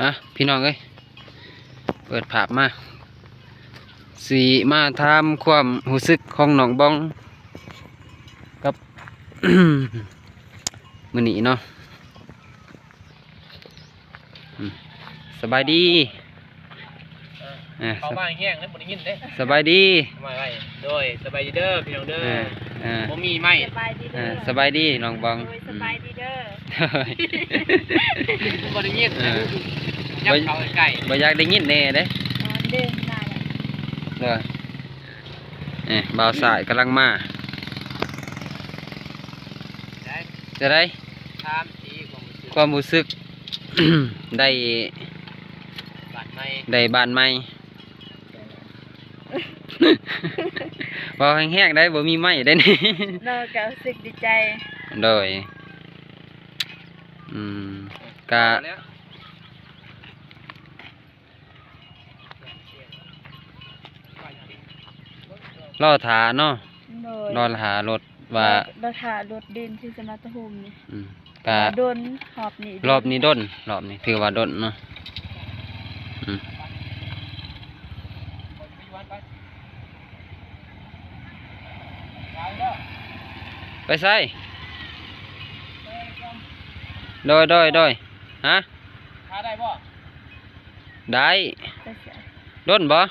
ອ່ະ ພີ່ນ້ອງເອີຍ ເປີດພາບມາ ຊິມາຖາມຄວາມຮູ້ສຶກຂອງນ້ອງບອງກັບ ມື້ນີ້ເນາະ. ອືມ ສະບາຍດີ. ເອີ ເອີ ເຂົ້າມາແຮງເດ້ ບໍ່ໄດ້ຍິນເດ້. ສະບາຍດີ ມາໄວ. ໂດຍ ສະບາຍດີເດີພີ່ນ້ອງເດີ. ເອີ ເອີ ບໍ່ມີໄມ້. ສະບາຍດີເດີ. ເອີ ສະບາຍດີນ້ອງບອງ. ໂດຍ ສະບາຍດີເດີ. ໂດຍ ບໍ່ໄດ້ຍິນ. ເອີ ຍັບເຂົ້າໃກ້ໆ ບໍ່ຢາກໄດ້ຍິນແດ່ເດ້. ເອີ ເດີນມາແລ້ວ. ໂດຍ ເອີ ບ່າວຊາຍກຳລັງມາ. ໄດ້ ຈະໄດ້ ຖາມຊິຄວາມຮູ້ສຶກ ຄວາມຮູ້ສຶກ ໄດ້ ບ້ານໃໝ່ ໄດ້ບ້ານໃໝ່. ເວົ້າແຮງໆໄດ້ ບໍ່ມີໄມ້ໄດ້ນີ້. ເນາະ ກໍຮູ້ສຶກດີໃຈ. ໂດຍ ອືມ ກະ ລໍຖ້າເນາະ. ໂດຍ ລໍຖ້າລົດວ່າ ລໍຖ້າລົດດິນທີ່ສະມາດຕະໂຮມນີ້. ອືມ ກະດົນ ຮອບນີ້ດົນ ຮອບນີ້ດົນ ຮອບນີ້ຖືວ່າດົນເນາະ. ອືມ ໄປໃສ? ໂດຍ ໂດຍ ໂດຍ. ຮະ? ຖ້າໄດ້ບໍ່? ໄດ້. ໄປໃສ? ດົນບໍ່?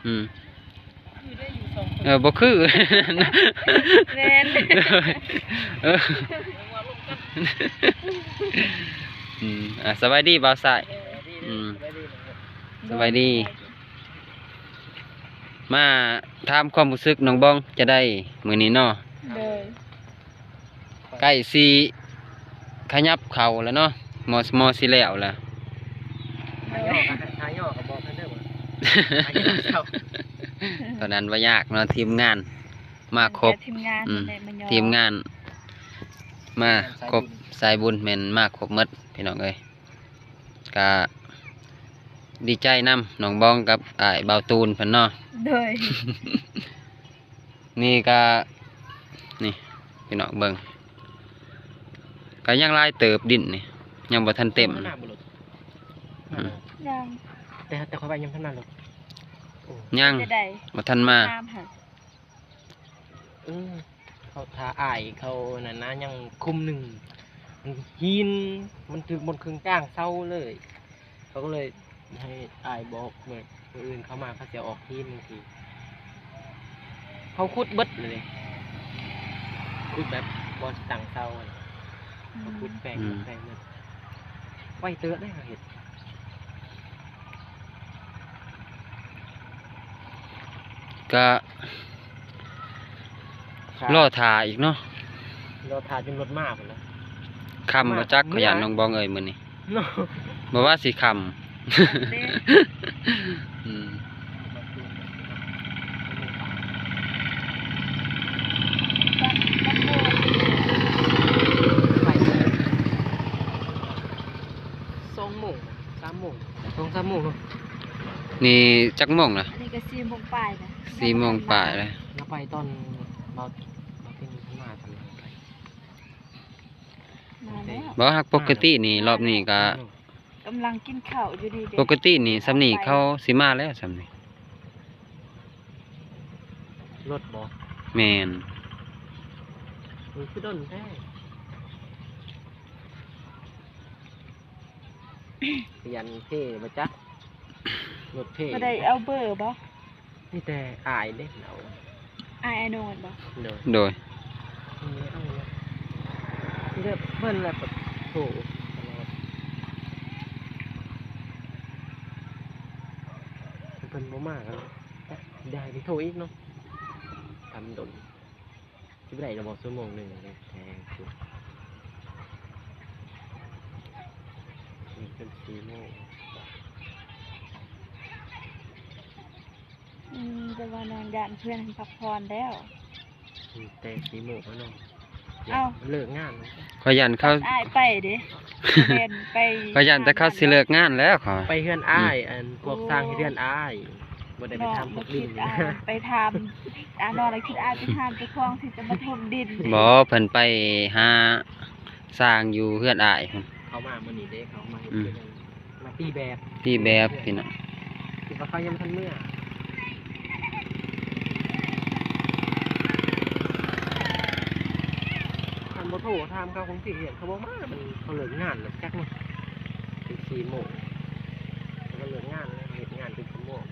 ອືມ ຄືໄດ້ຢູ່ສອງຄົນ. ເອີ ບໍ່ຄື. ແມ່ນ. ເອີ ອືມ ອ່າ ສະບາຍດີບ່າວຊາຍ. ເອີ ອືມ ສະບາຍດີ ສະບາຍດີ. ມາຖາມຄວາມຮູ້ສຶກນ້ອງບອງຈະໄດ້ມື້ນີ້ເນາະ. ໂດຍ ໃກ້ຊິຂະຫຍັບເຂົ້າແລ້ວເນາະ ມໍ ມໍຊິແລ້ວແລ້ວ. ຖ້າຍໍກໍບອກເພິ່ນເດີ ຖ້າຍໍເຊົາ. ຕອນນັ້ນບໍ່ຍາກເນາະ ທີມງານມາຄົບ. ທີມງານ ອືມ ແມ່ນມາຍໍ ທີມງານມາຄົບ ສາຍບຸນ ສາຍບຸນແມ່ນມາຄົບໝົດພີ່ນ້ອງເອີຍ. ກະດີໃຈນຳນ້ອງບອງກັບອ້າຍບ່າວຕູນເພິ່ນເນາະ. ໂດຍ ນີ້ກະ ນີ້ພີ່ນ້ອງເບິ່ງ ກະຍັງຫຼາຍເຕີບດິນນີ້ ຍັງບໍ່ທັນເຕັມ. ອືມ ຍັງ ແຕ່ ແຕ່ຂ້ອຍວ່າຍັງບໍ່ທັນມາລົດ. ໂອ້ ຍັງ ຈະໄດ້ ບໍ່ທັນມາ ຕາມຫາ. ເອີ ເຂົາ ຖ້າອ້າຍເຂົານັ້ນນະ ຍັງຄຸ້ມໜຶ່ງ ຫີນມັນຖືກໝົດເຄິ່ງກາງເສົາເລີຍ. ເຂົາກໍເລີຍໃຫ້ອ້າຍບອກ ມື້ ມື້ອື່ນເຂົາມາ ເຂົາຊິເອົາອອກຫີນຈັ່ງຊີ້. ເຂົາຂຸດເບິດເລີຍ ຂຸດແບບບ່ອນຕັ້ງເສົາຫັ້ນ ອືມ ເຂົາຂຸດແປງ ອືມ ແປງໝົດ. ໄວເຕີບເດ້ເຮົາເຮັດ ກະລໍຖ້າອີກເນາະ ລໍຖ້າຈົນລົດມາພຸ້ນແຫຼະ. ຄ່ຳບໍ່ຈັກ ຂ້ອຍຢ້ານນ້ອງບອງເອີຍມື້ນີ້ເນາະ ບໍ່ວ່າຊິຄ່ຳ. ອືມ ສອງໂມງ ສາມໂມງ ສອງສາມໂມງເນາະ. ນີ້ຈັກໂມງລະ? ອັນນີ້ກໍສີ່ໂມງປາຍລະ ສີ່ໂມງປາຍລະ. ເຮົາໄປຕອນເບົາ ເບົາເຕັນມາຕອນ ມາແລ້ວ ບໍ່ ຫາກປົກກະຕິນີ້ ມາແລ້ວ ຮອບນີ້ກໍ ກຳລັງກິນເຂົ້າຢູ່ດີເດ້. ປົກກະຕິນີ້ສ່ຳນີ້ເຂົາຊິມາແລ້ວ ສ່ຳນີ້. ລົດບໍ່? ແມ່ນ. ເອີ ຄືດົນແທ້. ຂະຫຍັນເພບໍ່ຈັກ ລົດເພ. ບໍ່ໄດ້ເອົາເບີບໍ່? ມີແຕ່ອ້າຍເດ້ເອົາ. ອ້າຍ ອ້າຍໂນດບໍ່? ໂດຍ ໂດຍ. ເອົາເລີຍ ເພິ່ນລະໂທຕະຫຼອດ. ເພິ່ນບໍ່ມາກໍ ດຽວໃຫ້ເພິ່ນໂທອີກເນາະ. ທຳດົນ ຊິໄດ້ລະບໍ່? ຊົ່ວໂມງໜຶ່ງແທ້ສຸດ ນີ້ເປັນສີ່ໂມງ. ອືມ ແຕ່ວ່ານ້ອງຢ້ານເພື່ອນພັກຜ່ອນແລ້ວ. ອືມ ແຕ່ສີ່ໂມງແລ້ວເນາະ. ເອົ້າ ເລີກງານ ຂ້ອຍຢ້ານເຂົາ ອ້າຍໄປເດ້ ແມ່ນໄປ ຂ້ອຍຢ້ານແຕ່ເຂົາຊິເລີກງານແລ້ວ. ຂ້ອຍໄປເຮືອນອ້າຍ ອືມ ອັນພວກຊ່າງເຮັດເຮືອນອ້າຍ ບໍ່ໄດ້ໄປຖາມພວກດິນ. ໄປຖາມ ອາ ນ້ອງລະຄິດອ້າຍໄປຖາມເຈົ້າຂອງທີ່ຈະມາຖົມດິນ. ບໍ່ ເພິ່ນໄປຫາຊ່າງຢູ່ເຮືອນອ້າຍພຸ້ນ. ເຂົາມາມື້ນີ້ເດ້ ເຂົາມາເຮັດ ອືມ ຄືກັນ ມາຕີແບບ ຕີແບບ ພີ່ນ້ອງ ຄິດວ່າເຂົາຍັງບໍ່ທັນເມືອ ຄັນບໍ່ໂທຖາມເຂົາຄົງຊິເຮັດ ເຂົາບໍ່ມາ ມັນ ເຂົາເລີກງານແລ້ວຈັກເນາະ ເປັນສີ່ໂມງ ເຂົາເລີກງານແລ້ວ ເຮັດງານເປັນຊົ່ວໂມງ.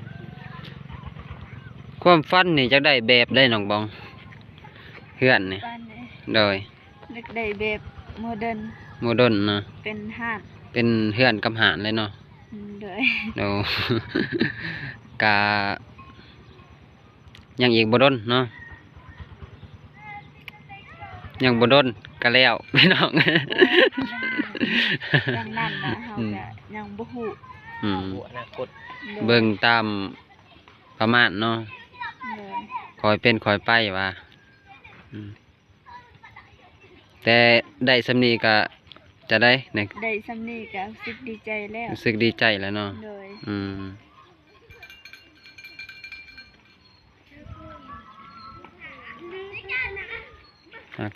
ຄວາມຝັນນີ້ຢາກໄດ້ແບບໃດ ນ້ອງບອງ? ເຮືອນນີ້ ຝັນເດ້ ໂດຍ ຢາກໄດ້ແບບໂມເດີນ ໂມເດີນເນາະ ເປັນຮ້ານ ເປັນເຮືອນກັບຮ້ານເລີຍເນາະ ອືມ ໂດຍ ໂດຍ ກະຍັງອີກບໍ່ດົນເນາະ ຍັງບໍ່ດົນກະແລ້ວ ພີ່ນ້ອງ ໂອ້ຍ ຍັງ ຍັງນັ້ນນະ ເຮົາ ອືມ ກະຍັງບໍ່ຮູ້ ອືມ ອະນາຄົດ ໂດຍ ເບິ່ງຕາມປະມານເນາະ ໂດຍ ຄ່ອຍເປັນຄ່ອຍໄປວ່າ ອືມ ແຕ່ໄດ້ສ່ຳນີ້ກະຈະໄດ້ ໄດ້ສ່ຳນີ້ກະຮູ້ສຶກດີໃຈແລ້ວ ຮູ້ສຶກດີໃຈແລ້ວເນາະ ໂດຍ ອືມ ຫາກ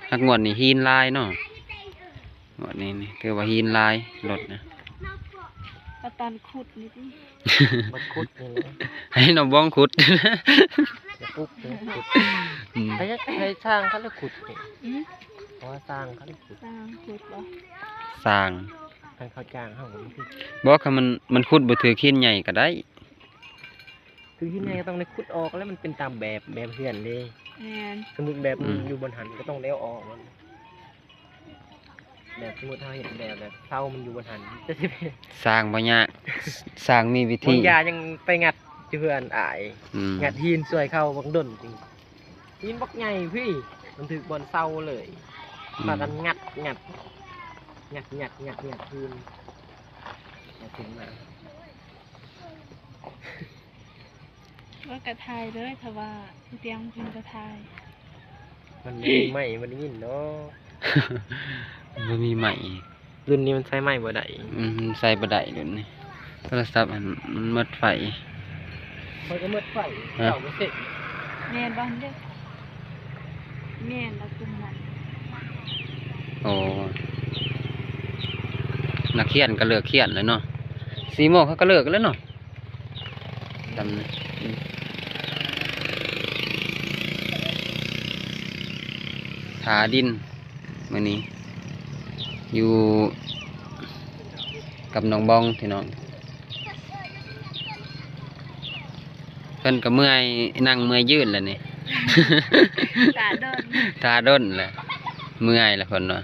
ຫາກງວດນີ້ຫີນຫຼາຍເນາະ ງວດນີ້ນີ້ຖືວ່າຫີນຫຼາຍ ລົດນະ ກະຕອນຂຸດນີ້ຕິ ມັນຂຸດນີ້ແຫຼະ ໃຫ້ນ້ອງບອງຂຸດ ຈະປຸກເດີ ຂຸດ ອືມ ໃຫ້ ໃຫ້ຊ່າງເຂົາລະຂຸດນີ້ ອືມ ເພາະວ່າຊ່າງເຂົາລະຂຸດ ຊ່າງຂຸດບໍ ຊ່າງ ຄັນເຂົາຈ້າງເຮົາກະບໍ່ຖືກ ບໍ່ ຄັນມັນ ມັນຂຸດບໍ່ຖືກຫີນໃຫຍ່ກະໄດ້ ຄືຫີນໃຫຍ່ກະຕ້ອງໄດ້ຂຸດອອກ ແລ້ວມັນເປັນຕາມແບບ ແບບເຮືອນເດ້ ແມ່ນ ສົມມຸດແບບມັນ ອືມ ຢູ່ບ່ອນຫັ້ນກະຕ້ອງໄດ້ເອົາອອກມັນ ແບບສົມມຸດເຮົາເຮັດແບບ ແບບເສົາມັນຢູ່ບ່ອນຫັ້ນ ຈະຊິໄປ ສ້າງບໍ່ຍາກ ສ້າງມີວິທີ ບາງຢ່າງຍັງໄປງັດຢູ່ເຮືອນອ້າຍ ອືມ ງັດຫີນຊ່ວຍເຂົາບັກດົນ ຫີນບັກໃຫຍ່ພີ້ ມັນຖືກບ່ອນເສົາເລີຍ ອືມ ພາກັນງັດ ງັດ ງັດ ງັດຫີນ ເອົາຂຶ້ນມາ. ວ່າກະຖ່າຍເລີຍ ຖ້າວ່າຕຽງເພິ່ນກະຖ່າຍ ມັນບໍ່ມີໄມ້ ບໍ່ໄດ້ຍິນເນາະ ບໍ່ມີໄມ້ ລຸ້ນນີ້ມັນໃຊ້ໄມ້ບໍ່ໄດ້ ອືມ ໃຊ້ບໍ່ໄດ້ລຸ້ນນີ້ ໂທລະສັບຫັ້ນມັນໝົດໄຟ ຂ້ອຍກະໝົດໄຟ ຮະ ເຈົ້າກະເສັດ ແມ່ນບໍ່ຫັ້ນເດ້ ແມ່ນລະ ກຸ່ມນັ້ນ ໂອ້ ນັກຮຽນກະເລີກຮຽນແລ້ວເນາະ ສີ່ໂມງເຂົາກະເລີກແລ້ວເນາະ. ດຳ ຖ້າດິນມື້ນີ້ຢູ່ກັບນ້ອງບອງ ພີ່ນ້ອງ ເພິ່ນກະເມື່ອຍ ນັ່ງເມື່ອຍຢືນແລ້ວນີ້ ຖ້າດົນ ຖ້າດົນແລ້ວ ເມື່ອຍແລ້ວເພິ່ນວ່າ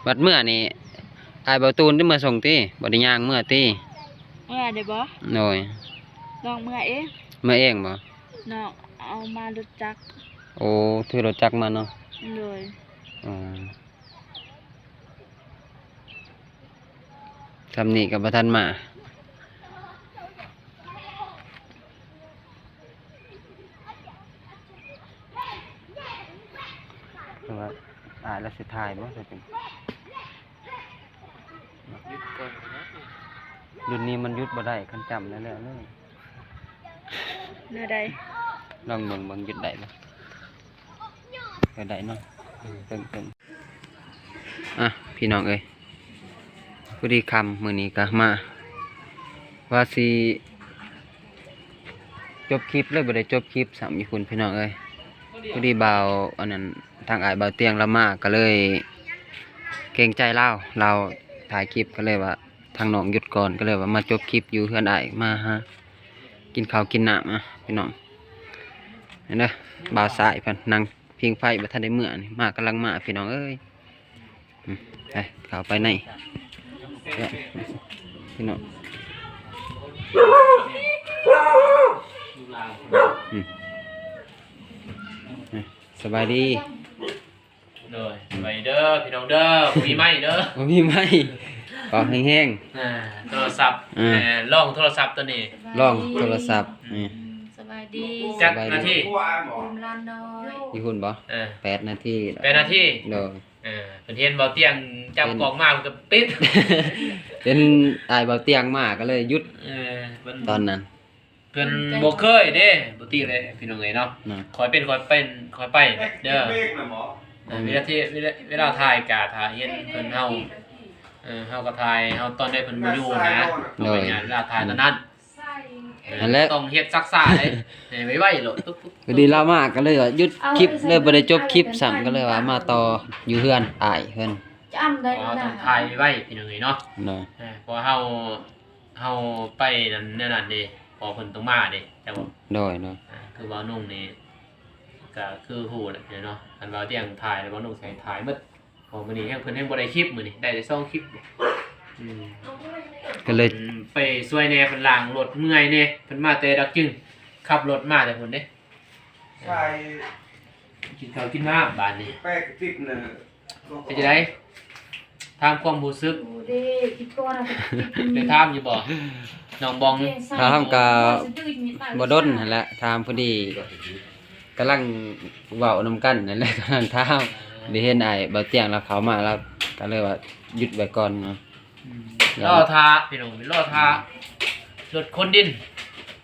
ບັດເມື່ອນີ້ ອ້າຍເບົາຕູນໄດ້ເມືອສົ່ງຕິ ບໍ່ໄດ້ຍ່າງເມືອຕິ? ເມືອໄດ້ບໍ່? ໂດຍ ນ້ອງເມືອເອງ ເມືອເອງບໍ່? ນ້ອງເອົາມາລົດຈັກ ໂອ້ ຖືລົດຈັກມາເນາະ ໂດຍ ອໍ ຊ່ຳນີ້ກະບໍ່ທັນມາ. ແຕ່ວ່າອ້າຍລະຊິຖ່າຍບໍ່ ຖ້າເປັນ ຢຸດກ່ອນນະ ລຸ້ນນີ້ມັນຢຸດບໍ່ໄດ້ ຄັນຈ້ຳແລ້ວແລ້ວເລີຍ ແນວໃດ? ລອງເບິ່ງ ເບິ່ງຢຸດໄດ້ບໍ່ ກະໄດ້ເນາະ ເບິ່ງ ເບິ່ງ ອ່ະ ພີ່ນ້ອງເອີຍ ພໍດີຄ່ຳ ມື້ນີ້ກະມາ ວ່າຊິຈົບຄລິບເລີຍ ບໍ່ໄດ້ຈົບຄລິບຊ້ຳຢູ່ພຸ້ນ ພີ່ນ້ອງເອີຍ ພໍດີບ່າວ ອັນນັ້ນ ທາງອ້າຍບ່າວຕຽງລາວມາ ກະເລີຍເກງໃຈລາວ ລາວຖ່າຍຄລິບ ກະເລີຍວ່າທາງນ້ອງຢຸດກ່ອນ ກະເລີຍວ່າມາຈົບຄລິບຢູ່ເຮືອນອ້າຍ ມາຫາກິນເຂົ້າກິນນ້ຳ ອ່ະ ພີ່ນ້ອງ ເຫັນເດີ ບ່າວຊາຍເພິ່ນນັ່ງ ພິງໄຟບໍ່ທັນໄດ້ເມືອນີ້ ມາກຳລັງມາ ພີ່ນ້ອງເອີຍ ອືມ ໄປ ເຂົ້າໄປໃນ ພີ່ນ້ອງ ອືມ ສະບາຍດີ ໂດຍ ສະບາຍດີເດີ ພີ່ນ້ອງເດີ ບໍ່ມີໄມ້ເດີ ບໍ່ມີໄມ້ ເປົ່າແຮງໆ ອ່າ ໂທລະສັບ ອ່າ ເອີ ລອງໂທລະສັບໂຕນີ້ ລອງໂທລະສັບ ອືມ ນີ້ ສະບາຍດີ ຈັກນາທີ? ອຸມຫຼານນ້ອຍ ຢູ່ພຸ້ນບໍ່? ເອີ ແປດນາທີ ແປດນາທີ ໂດຍ ເອີ ເພິ່ນເຫັນເບົາຕຽງຈັບກ້ອງມາ ເພິ່ນກະປິດ ເຫັນອ້າຍເບົາຕຽງມາກະເລີຍຢຸດ ເອີ ຕອນນັ້ນ ເພິ່ນບໍ່ເຄີຍເດ້ ບໍ່ຕິເລີຍ ພີ່ນ້ອງເອີຍເນາະ ຂ້ອຍເປັນ ຂ້ອຍເປັນ ຂ້ອຍໄປເດີ ເບຣກນະບໍ່? ເວລາທີ່ ເວລາ ເວລາຖ່າຍກະຖ້າເຫັນເພິ່ນເຮົາ ເອີ ເຮົາກໍຖ່າຍ ເຮົາຕອນໃດເພິ່ນບໍ່ຢູ່ນະ ໂດຍ ເວລາຖ່າຍຕອນນັ້ນ ນັ້ນແຫຼະ ຕ້ອງເຮັດຊັກຊ້າເດ້ ໃຫ້ໄວໆໂລດ ປຸບໆ ພໍດີລາວມາກໍເລີຍວ່າຢຸດຄລິບເລີຍ ບໍ່ໄດ້ຈົບຄລິບຊ້ຳ ກໍເລີຍວ່າມາຕໍ່ຢູ່ເຮືອນອ້າຍເພິ່ນ ຈຳໄດ້ ເພາະວ່າຕ້ອງຖ່າຍໄວໆ ພີ່ນ້ອງເອີຍເນາະ ໂດຍ ເອີ ເພາະວ່າເຮົາ ເຮົາໄປນັ້ນແນວນັ້ນເດ້ ເພາະເພິ່ນຕ້ອງມາເດ້ ແຕ່ວ່າ ໂດຍໆ ອ່າ ຄືບ່າວນຸ່ງນີ້ ກໍຄືຮູ້ແຫຼະເນາະ ຄັນບ່າວຕຽງຖ່າຍແລ້ວ ບ່າວນຸ່ງໃສ່ຖ່າຍໝົດ ເພາະມື້ນີ້ແຮງ ເພິ່ນແຮງບໍ່ໄດ້ຄລິບ ມື້ນີ້ໄດ້ແຕ່ສອງຄລິບ ອືມ ກໍເລີຍ ອືມ ໄປຊ່ວຍແດ່ ເພິ່ນລ້າງລົດ ເມື່ອຍແດ່ ເພິ່ນມາແຕ່ດອກຈຶງ ຂັບລົດມາແຕ່ພຸ້ນເດ້ ໃຊ່ ກິນເຂົ້າກິນນ້ຳບາດນີ້ ແປກຕິດນະ ເປັນຈັ່ງໃດ? ຖາມຄວາມຮູ້ສຶກ ໄດ້ຖາມຢູ່ບໍ່ ນ້ອງບອງ? ຖາມກໍບໍ່ດົນຫັ້ນແຫຼະ ຖາມພໍດີ ກຳລັງເວົ້ານຳກັນນັ້ນແຫຼະ ກຳລັງຖາມ ໄດ້ເຫັນອ້າຍບ່າວຕຽງລາວເຂົ້າມາ ລາວກໍເລີຍວ່າຢຸດໄວ້ກ່ອນເນາະ ອືມ ລໍຖ້າ ພີ່ນ້ອງ ລໍຖ້າ ອືມ ລົດຂົນດິນ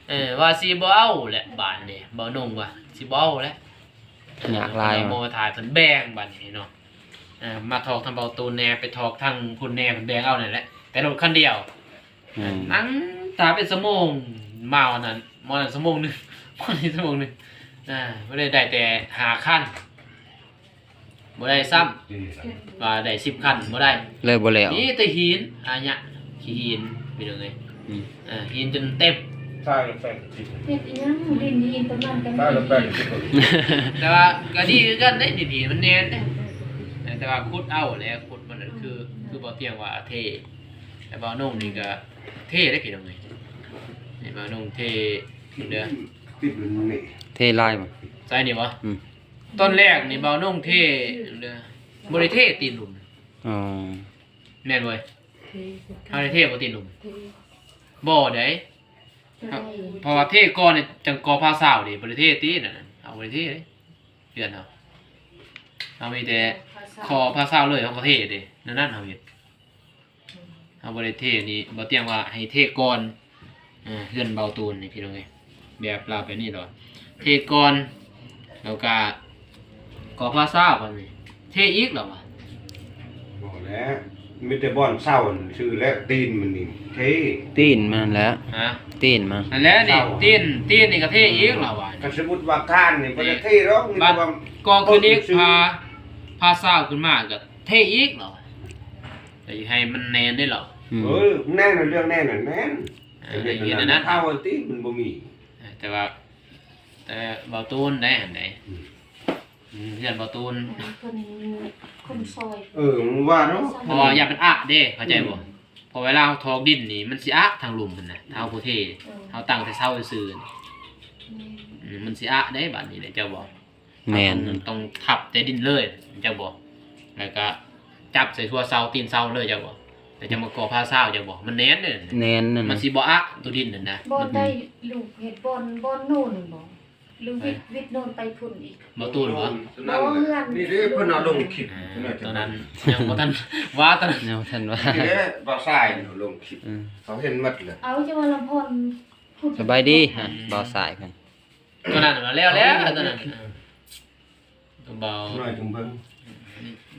ເອີ ວ່າຊິບໍ່ເອົາແຫຼະ ບາດນີ້ ບ່າວນຸ່ງວ່າຊິບໍ່ເອົາແຫຼະ ຍາກຫຼາຍ ບໍ່ຖ່າຍເພິ່ນແບ່ງບາດນີ້ເນາະ ເອີ ມາຖອກທາງເບົາຕູນແດ່ ໄປຖອກທາງພຸ້ນແດ່ ເພິ່ນແບ່ງເອົານັ້ນແຫຼະ ແຕ່ລົດຄັນດຽວ ອືມ ນັ່ງຖ້າເປັນຊົ່ວໂມງ ມາອັນນັ້ນ ມາອັນນັ້ນຊົ່ວໂມງໜຶ່ງ ມານີ້ຊົ່ວໂມງໜຶ່ງ ອ່າ ບໍ່ໄດ້ ໄດ້ແຕ່ຫ້າຄັນ ບໍ່ໄດ້ຊ້ຳ ວ່າໄດ້ສິບຄັນບໍ່ໄດ້ ເລີຍບໍ່ແລ້ວ ມີແຕ່ຫີນ ອາຍະ ຂີ້ຫີນ ພີ່ນ້ອງເອີຍ ອືມ ເອີ ຫີນຈົນເຕັມ ຊາຍລະແປດສິບ ເຮັດອີ່ຫຍັງ ດິນຫີນປານນັ້ນກໍມີ ຊາຍລະແປດສິບ ແຕ່ວ່າກໍດີຄືກັນເດ້ ດິນຫີນມັນແໜ້ນເດ້ ແຕ່ວ່າຂຸດເອົາແຫຼະ ຂຸດມັນນັ້ນຄື ຄືບໍ່ຕຽງວ່າເທ ແຕ່ບ່າວນຸ່ງນີ້ກໍເທເດ້ ພີ່ນ້ອງເອີຍ ນີ້ບ່າວນຸ່ງເທເດີ ຕິດມັນນີ້ ເທລາຍບໍ່ ໃສ່ນີ້ບໍ່? ອືມ ຕອນແລກນີ້ບ່າວນຸ່ງເທເດີ ບໍ່ໄດ້ເທຕີນຫຼຸມ ອໍ ແມ່ນບໍ່? ເຮົາໄດ້ເທບໍ່ຕີນຫຼຸມ? ບໍ່ເດ້ ເພາະວ່າເທກ່ອນນີ້ຈັ່ງກໍ່ພາຊາວເດ້ ບໍ່ໄດ້ເທຕີນນັ້ນ ເຮົາບໍ່ໄດ້ເທເດ້ ເຮືອນເຮົາ ເຮົາມີແຕ່ຄໍພາຊາວເລີຍ ເຮົາກໍເທເດ້ ແນວນັ້ນເຮົາເຮັດ ເຮົາບໍ່ໄດ້ເທນີ້ ບ່າວຕຽງວ່າໃຫ້ເທກ່ອນ ເອີ ເຮືອນເບົາຕູນນີ້ ພີ່ນ້ອງເອີຍ ແບບລາວແບບນີ້ດອກ ເທກ່ອນ ແລ້ວກະກໍ່ພາຊາວບາດນີ້ ເທອີກລະວ່າ ບໍ່ແລ້ວ ມີແຕ່ບ່ອນເຊົາຊື່ແຫຼະ ຕີນມັນນີ້ເທ ຕີນມັນແຫຼະ ຮະ ຕີນມັນ ອັນແຫຼະນີ້ ເຊົາ ຕີນ ຕີນນີ້ກໍເທອີກລະວ່າ ຄັນສົມມຸດວ່າຄານນີ້ບໍ່ໄດ້ເທດອກ ມີແຕ່ວ່າກໍ່ຂຶ້ນອີກ ພາ ພາຊາວຂຶ້ນມາກໍເທອີກລະວ່າ ກໍຢາກໃຫ້ມັນແໜ້ນເດ້ລະ ອືມ ເອີ ແໜ້ນ ເລື່ອງແໜ້ນນັ້ນແໜ້ນ ເອີ ເຮັດອັນນັ້ນ ເອົາຕີນມັນບໍ່ມີ ເອີ ແຕ່ວ່າ ແຕ່ເບົາຕູນໄດ້ຫັ້ນໃດ ອືມ ອືມ ເຮືອນເບົາຕູນ ເພິ່ນມີຄົນຊ່ອຍ ເອີ ວ່າເນາະ ເພາະວ່າຢ້ານມັນອະເດ້ ເຂົ້າໃຈບໍ່? ອືມ ເພາະເວລາເຮົາຖອກດິນນີ້ ມັນຊິອະທາງລຸ່ມຫັ້ນນະ ຖ້າເຮົາບໍ່ເທ ເອີ ເຮົາຕັ້ງແຕ່ເສົາຊື່ໆ ອືມ ອືມ ມັນຊິອະເດ້ ບາດນີ້ເດ້ ເຈົ້າບໍ່? ແມ່ນ ເຮົາຕ້ອງ ຕ້ອງທັບແຕ່ດິນເລີຍ ເຈົ້າບໍ່? ແລ້ວກໍຈັບໃສ່ຫົວເສົາ ຕີນເສົາເລີຍ ເຈົ້າບໍ່? ແລ້ວຈັ່ງມາກໍ່ພາຊາວ ເຈົ້າບໍ່? ມັນແໜ້ນເດ້ ແໜ້ນນັ້ນ ມັນຊິບໍ່ອະໂຕດິນນັ້ນນະ ບໍ່ໄດ້ ລູກເຮັດບ່ອນ ບ່ອນໂນ້ນບໍ່? ຫຼືວິດ ວິດໂນ້ນໄປພຸ້ນອີກ ບໍ່ຕູນບໍ່? ບໍ່ ເຮືອນ ນີ້ເດ້ ເພິ່ນເອົາລົງຄລິບ ອ່າ ຕອນນັ້ນຍັງບໍ່ທັນວ່າ ຕອນນັ້ນຍັງບໍ່ທັນວ່າ ນີ້ເດ້ ບ່າວຊາຍລົງຄລິບ ອືມ ເຂົາເຫັນໝົດເລີຍ ເອົາ ເຈົ້າວ່າລຳພອນ ສະບາຍດີ ອືມ ບ່າວຊາຍເພິ່ນ ຕອນນັ້ນວ່າແລ້ວແລ້ວ ຕອນນັ້ນ ເອີ ບ່າວ ນ້ອຍຈຶ່ງເບິ່ງ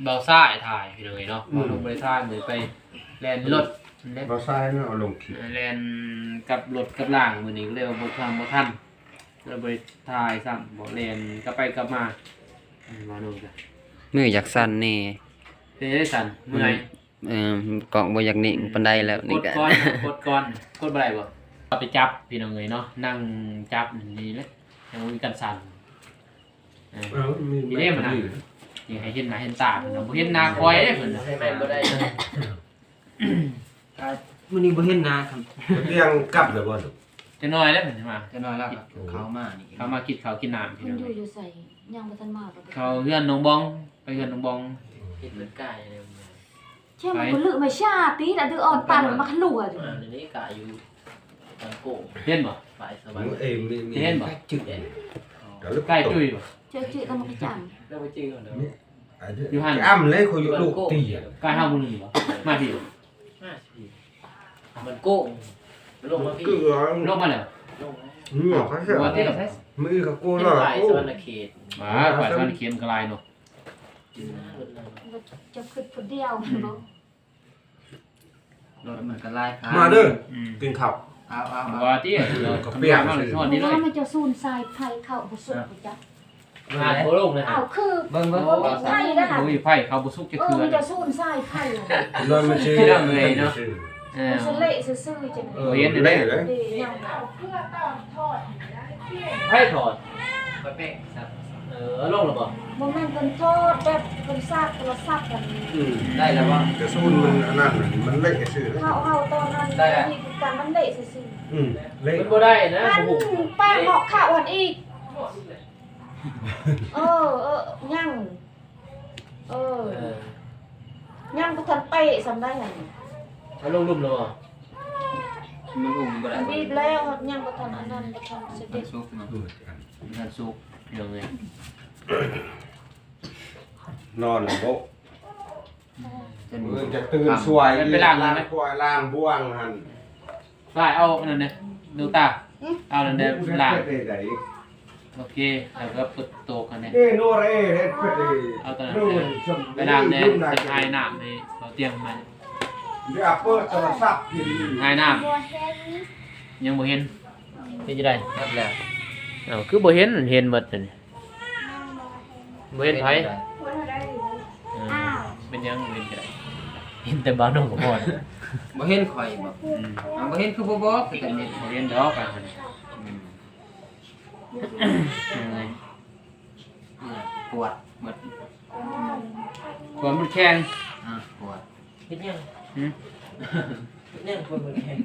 ບ່າວຊາຍຖ່າຍ ພີ່ນ້ອງເອີຍເນາະ ອືມ ບ່າວໜຸ່ມບໍ່ໄດ້ຖ່າຍ ມື້ໄປແລ່ນລົດເດ້ ບ່າວຊາຍເນາະ ເອົາລົງຄລິບ ແລ່ນກັບລົດກັບລາງ ມື້ນີ້ກໍເລີຍວ່າບໍ່ທັນ ບໍ່ທັນ ກໍເລີຍບໍ່ໄດ້ຖ່າຍຊ້ຳ ບໍ່ແລ່ນກັບໄປກັບມາ ເອີ ບ່າວໜຸ່ມ ມືຢາກສັ່ນແດ່ ເປັນຈັ່ງໃດສັ່ນ ເມື່ອຍ? ເອີ ກ້ອງບໍ່ຢາກເໜັງປານໃດແລ້ວນີ້ກະ ກົດກ່ອນ ກົດກ່ອນ ກົດບໍ່ໄດ້ບໍ່? ເອົາໄປຈັບ ພີ່ນ້ອງເອີຍເນາະ ນັ່ງຈັບນີ້ແຫຼະ ຍັງບໍ່ມີການສັ່ນ ເອີ ເອົາ ມີ ນີ້ເດ້ມັນນະ ນີ້ ຢາກໃຫ້ເຫັນໜ້າເຫັນຕາເພິ່ນນະ ບໍ່ເຫັນໜ້າຂ້ອຍເດ້ເພິ່ນນະ ໃຫ້ບໍ່ໄດ້ ອ່າ ມື້ນີ້ບໍ່ເຫັນໜ້າຄັບ ຕຽງກັບແລ້ວບໍ່? ຈັກໜ້ອຍແລ້ວເພິ່ນຊິມາ ຈັກໜ້ອຍແລ້ວ ເຂົ້າມານີ້ ເຂົ້າມາກິນເຂົ້າກິນນ້ຳ ມັນຢູ່ຢູ່ໃສ? ຍັງບໍ່ທັນມາບໍ່? ເຂົ້າເຮືອນນ້ອງບອງ ໄປເຮືອນນ້ອງບອງ ເຮັດເບິດກາຍແລ້ວ ແຄ່ມັນບໍ່ລຶມາຊາຕິ ລະດືອອນປັນມາຂະຫຼວດ ອັນນີ້ກະຢູ່ບ້ານໂກງ ເຫັນບໍ່? ຝ່າຍສະຫວັນ ເອີ ມີ ມີ ເຫັນບໍ່? ໃກ້ຈຸ້ຍບໍ່? ເຈີຈຸ້ຍກໍມາກະຈັງ ແລ້ວບໍ່ຈື່ເນາະ ຢູ່ຫັ້ນ ອຳເລີຍ ຂ້ອຍຢູ່ລູກຕີ ໃກ້ເຮົາຜູ້ໜຶ່ງບໍ່? ມາພີ້ ມາພີ້ ມັນໂກງ ລົງມາພີ້ ລົງມາແລ້ວ ລົງມາແລ້ວ ເໜືອກະ ບໍ່ຕິດໃສ ມື້ກະໂກລະ ຝ່າຍສະຫວັນນະເຂດ ອ່າ ຝ່າຍສະຫວັນນະເຂດມັນກະຫຼາຍເນາະ ເຈົ້າຄິດຜູ້ດຽວແມ່ນບໍ່? ລົດມັນກໍຫຼາຍຄັນ ມາເດີ ອືມ ກິນເຂົ້າ ເອົາ ເອົາ ເອົາ ວ່າຕິ ເອົາ ກໍປຽກ ມາເລີຍ ທອດນີ້ເລີຍ ມັນຈະສູນສາຍໄຟເຂົ້າບໍ່ສຸກ ອ່ະ ບໍ່ຈັກ ຫາບໍ່ລົງເລີຍ ອ້າວ ຄື ເບິ່ງ ເບິ່ງ ໂອ້ຍ ໄຟນະ ໂອ້ຍ ໄຟເຂົ້າບໍ່ສຸກຈັກເທື່ອ ເອີ ມັນຈະສູນສາຍໄຟ ນັ້ນມັນຊິ ຊິໄດ້ເມື່ອຍເນາະ ເອີ ມັນຊິເລະຊື່ໆ ຈັ່ງ ເອີ ບໍ່ເຫັນເດ້ ເລະເລີຍ ເອີ ຍັງ ໃຜຖອດ? ຂ້ອຍເປະ ເອີ ເອົາລົງແລ້ວບໍ່? ບໍ່ແມ່ນເພິ່ນຖອດແບບເພິ່ນສາກໂທລະສັບກັນ ອືມ ໄດ້ແລ້ວບໍ່? ກະສູນມັນອັນນັ້ນ ມັນເລະຊື່ ເຮົາ ເຮົາຕອນນັ້ນ ໄດ້ແລ້ວ ມີຄືກັນ ມັນເລະຊື່ໆ ອືມ ເລະ ມັນບໍ່ໄດ້ນະ ມັນ ບໍ່ຮູ້ ປາກເໝາະຂາວຫັ້ນອີກ ເອີ ເອີ ຍັງ ເອີ ເອີ ຍັງບໍ່ທັນເປະສ່ຳໃດຫັ້ນ ເອົາລົງລຸ່ມແລ້ວບໍ່? ມັນອຸ້ມບໍ່ໄດ້ ມັນບີບແລ້ວ ຍັງບໍ່ທັນອັນນັ້ນ ບໍ່ທັນສະເດັດ ມັນສຸກເນາະ ມັນສຸກ ພີ່ນ້ອງເອີຍ ນອນແລ້ວບໍ່? ມື້ອື່ນຈະຕື່ນສວຍ ໄປລ້າງ ລ້າງຖ້ວຍ ລ້າງບ່ວງຫັ້ນ ສາຍ ເອົາອັນນັ້ນແດ່ ລູກຕາ ເອົາອັນນັ້ນແດ່ ລ້າງ ໂອເຄ ແລ້ວກໍເປີດໂຕະຫັ້ນແດ່ ເອີ ໂນເຣ ເຮັດເປີດເອ ເອົາຕົວນັ້ນແດ່ ໄປລ້າງແດ່ ຈະອາຍນ້ຳໃຫ້ເຂົາຕຽງໃໝ່ ເດີ ເປີດໂທລະສັບ ອາຍນ້ຳ ຍັງບໍ່ເຫັນ ເຮັດຈັ່ງໃດ? ໝົດແລ້ວ ເອົ້າ ຄືບໍ່ເຫັນ ເຫັນໝົດ ບໍ່ເຫັນໃຜ ເອີ ເປັນຫຍັງບໍ່ເຫັນກໍໄດ້ ເຫັນແຕ່ບ່າວໜຸ່ມກໍພໍ ບໍ່ເຫັນຂ້ອຍບໍ? ອືມ ເອົາ ບໍ່ເຫັນຄືບໍ່ບອກ ແຕ່ນີ້ ບໍ່ເຫັນດອກ ອືມ ປວດໝົດ ປວດໝົດແຂ້ງ ອ່າ ປວດ ເຮັດຫຍັງ? ຫື? ເຮັດຫຍັງປວດໝົດແຂ້ງ?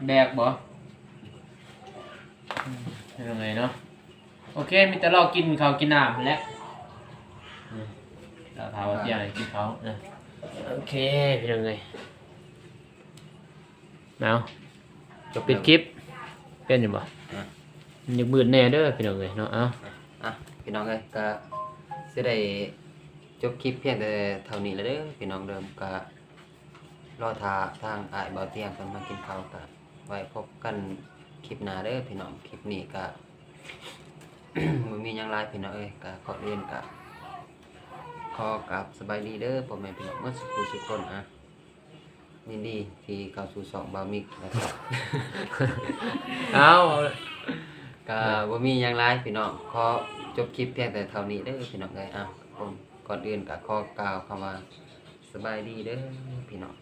ແບກບໍ? ອືມ ເປັນຈັ່ງໃດເນາະ? ໂອເຄ ມີແຕ່ລໍກິນເຂົ້າກິນນ້ຳຫັ້ນແຫຼະ ອືມ ຖ້າວ່າຕຽງໃຫ້ກິນເຂົ້າ ເອີ ໂອເຄ ເປັນຈັ່ງໃດ? ເອົາ ຈະປິດຄລິບ ເປັນຢູ່ບໍ່? ອ່ະ ມັນຍັງມືດແດ່ເດີພີ່ນ້ອງເອີຍເນາະ ເອົາ ອ່ະ ພີ່ນ້ອງເອີຍ ກະຊິໄດ້ຈົບຄລິບພຽງແຕ່ເທົ່ານີ້ລະເດີພີ່ນ້ອງເດີ ກະລໍຖ້າທາງອ້າຍບ່າວຕຽງເພິ່ນມາກິນເຂົ້າ ກະໄວ້ພົບກັນຄລິບໜ້າເດີພີ່ນ້ອງ ຄລິບນີ້ກະ ບໍ່ມີຫຍັງຫຼາຍພີ່ນ້ອງເອີຍ ກະກ່ອນອື່ນກະຂໍກາບສະບາຍດີເດີພໍ່ແມ່ພີ່ນ້ອງເໝິດສູ່ຜູ້ສູ່ຄົນ ອ່ະ ຍິນດີທີ່ເຂົ້າສູ່ຊ່ອງບ່າວມິກນະຄັບ ເອົາ ກະບໍ່ມີຫຍັງຫຼາຍພີ່ນ້ອງ ຂໍຈົບຄລິບພຽງແຕ່ເທົ່ານີ້ເດີພີ່ນ້ອງເອີຍ ອ່ະ ກ່ອນອື່ນກະຂໍກ່າວຄຳວ່າ ສະບາຍດີເດີພີ່ນ້ອງ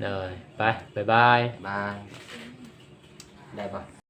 ໂດຍ ໄປ ບາຍບາຍ ບາຍ ໄດ້ບໍ່?